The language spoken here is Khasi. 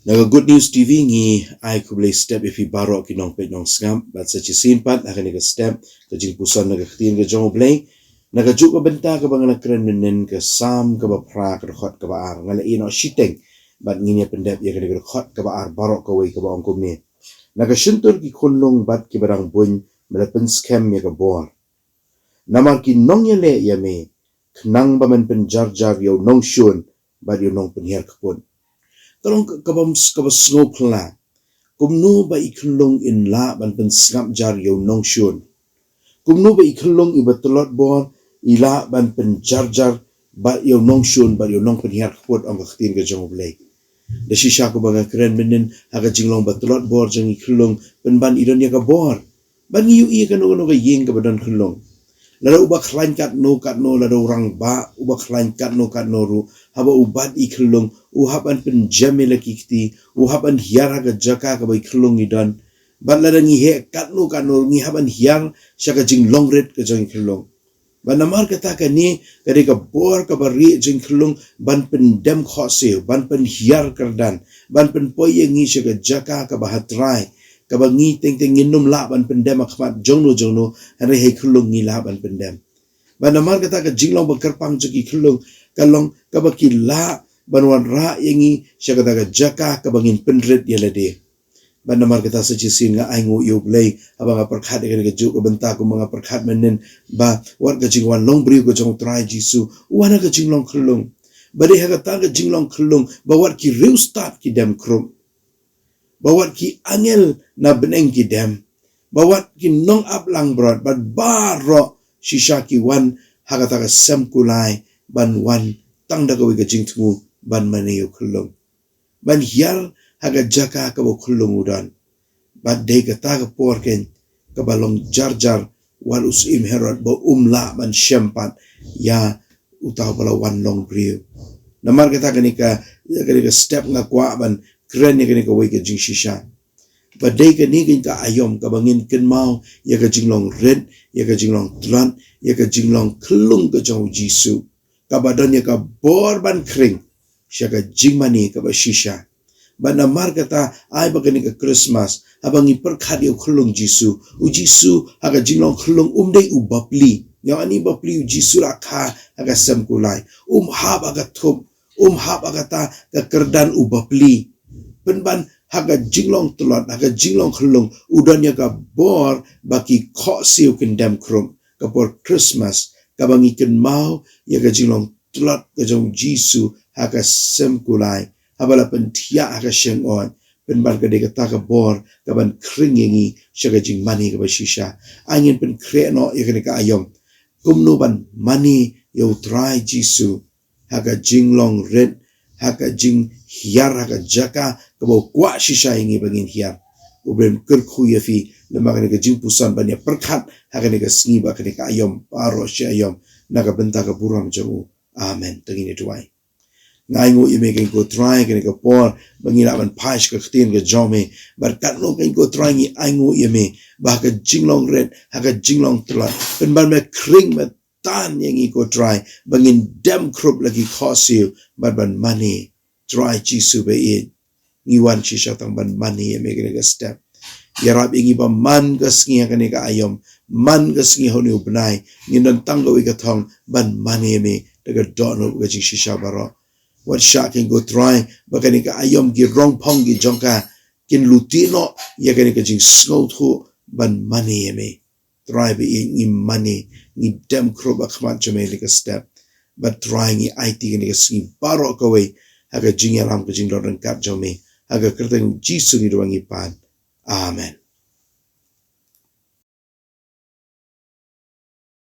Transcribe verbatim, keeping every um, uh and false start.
Na ka Good News T V ngi ai khublei step ïa phi baroh ki nongpeit nongsngap, bad sa shisien pat ha kane ka step ka jingpuson na ka ktien ka jong U Blei. Na kajuh ka bynta kaba nga la kren mynnin, ka Salm kaba phra, ka dkhot kaba ar, nga la ïeh noh shiteng bad ngin ïa pyndep ïa kane ka dkhot kaba ar baroh kawei, kaba ong kumne: Na ka shyntur ki khunlung bad kiba dang buiñ me la pynskhem ïa ka bor. Namar ki nongïaleh ïa me, khnang ba men pynjarjar ïa u nongshun bad ïa u nongpynhiar kput. Ka long ka-, kaba, kaba sngewphylla. Kumno ba i khunlung in lah ban pynsngap jar ïa u nongshun? Kumno ba i khunlung iba tlot bor i lah ban pynjarjar bad ïa u nongshun bad ïa u nongpynhiar kput, ong ka ktien ka jong U Blei? Da shisha kumba nga kren mynnin, ha ka jinglong ba tlot bor jong i khunlung, pynban i don ïa ka bor. Bad ngi ïohi kano kano ka ïing kaba don khunlung, lada uba khlaiñ katno katno, lada u rangbah uba khlaiñ katno katno ruh, haba u bat i khunlung, u hap ban pynjem ïa la ki kti, u hap ban hiar ha ka jaka kaba i khunlung i don. Bad lada ngi heh katno katno, ngi hap ban hiar sha ka jinglong rit ka jong i khunlung. Bad namar kata kane ka dei ka bor kaba rieh jong i khunlung ban pyndem khohsiew, ban pynhiar kyrdan, ban pynpoi ïa ngi sha ka jaka kaba ha trai, kaba ngi teng teng ngin ym lah ban pyndem ha khmat jongno jongno, hynrei ha i khunlung ngi lah ban pyndem. Bad namar kata ka jinglong ba kyrpang jong ki khunlung ka long kaba ki lah ban wanrah ïa ngi sha kata ka jaka kaba ngin pynrit ïa lade. Bad namar kata sa shisien nga ainguh ïa U Blei haba nga pyrkhat ïa kane kajuh ka bynta, kumba nga pyrkhat mynnin, ba wat ka jingwan long briew ka jong U Trai Jisu, u wan ha ka jinglong khunlung. Ba dei ha kata ka jinglong khunlung ba wat ki riewstad ki dem khrup, ba wat ki angel na bneng ki dem, ba wat ki nongap langbrot, bad baroh shisha ki wan ha kata ka sem kulai, ban wan tang da kawei ka jingthmu, ban mane ïa u khunlung, ban hiar ha ka jaka kaba u khunlung u don. Bad dei kata ka por keiñ kaba long jarjar, wat u syiem Herod ba um lah ban shem pat ïa uta uba la wan long briew. Namar kata kane ka, ïa kane ka step nga kwah ban kren ïa kane kawei ka jingshisha. Ba dei kane keiñ ka aïom kaba ngin kynmaw ïa ka jinglong rit, ïa ka jinglong tlot, ïa ka jinglong khunlung ka jong U Jisu, kaba don ïa ka bor ban khring sha ka jingmane kaba shisha. Bad namar kata, ai ba kane ka Christmas, haba ngi pyrkhat ïa u khunlung Jisu, U Jisu ha ka jinglong khunlung um dei u bapli. Ïa, ani bapli, U Jisu la kha ha ka sem kulai. Um hap ha ka thup, um hap ha kata ka kyrdan u bapli. Pynban ha ka jinglong tlot, ha ka jinglong khunlung, u don ïa ka bor ba ki khohsiew kin dem khrup. Ka por Christmas, kaba ngi kynmaw ïa ka jinglong tlot ka jong U Jisu ha ka sem kulai, haba la pynthiah ha ka shyngoid, pynban ka dei kata ka bor kaban khring ïa ngi sha ka jingmane kaba shisha. Ai ngin pynkhreh noh ïa kane ka aïom, kumno ban mane ïa U Trai Jisu ha ka jinglong rit, ha ka jinghiar, ha ka jaka kaba u kwah shisha ïa ngi ba ngin hiar. U Blei un kyrkhu ïa phi lem bad kane ka jingpuson ban ïa pyrkhat ha kane ka sngi bad kane ka aïom baroh shi aïom, na ka bynta ka burom jong u. Amen. To ngin ïa duwai. Nga ainguh ïa me keiñ ko Trai, kane ka por ba ngi lah ban phai sha ka ktien ka jong me. Bad katno keiñ ko Trai, ngi ainguh ïa me ba ha ka jinglong rit, ha ka jinglong tlot, pynban me khring, me tan ïa ngi ko Trai, ba ngin dem khrup la ki khohsiew bad ban mane. Trai Jisu ba ïeit, ngi wan shisha tang ban mane ïa me kane ka step. Ïarap ïa ngi ba man ka sngi ha kane ka aïom, man ka sngi ha une u bnai, ngin don tang kawei ka thong ban mane ïa me da ka dohnud ka jingshisha baroh. Wat shah keiñ ko Trai ba kane ka aïom, ki rongphong ki jong ka, kin lute noh ïa kane ka jingsngewthuh ban mane ïa me. Trai ba ïeit, ngi mane, ngi dem khrup ha khmat jong me ha kane ka step. Bad Trai, ngi aiti kane ka sngi baroh kawei ha ka jingïalam, ka jinglong ryngkat jong me. Ha ka kyrteng U Jisu ngi duwai, ngi pan. Amen.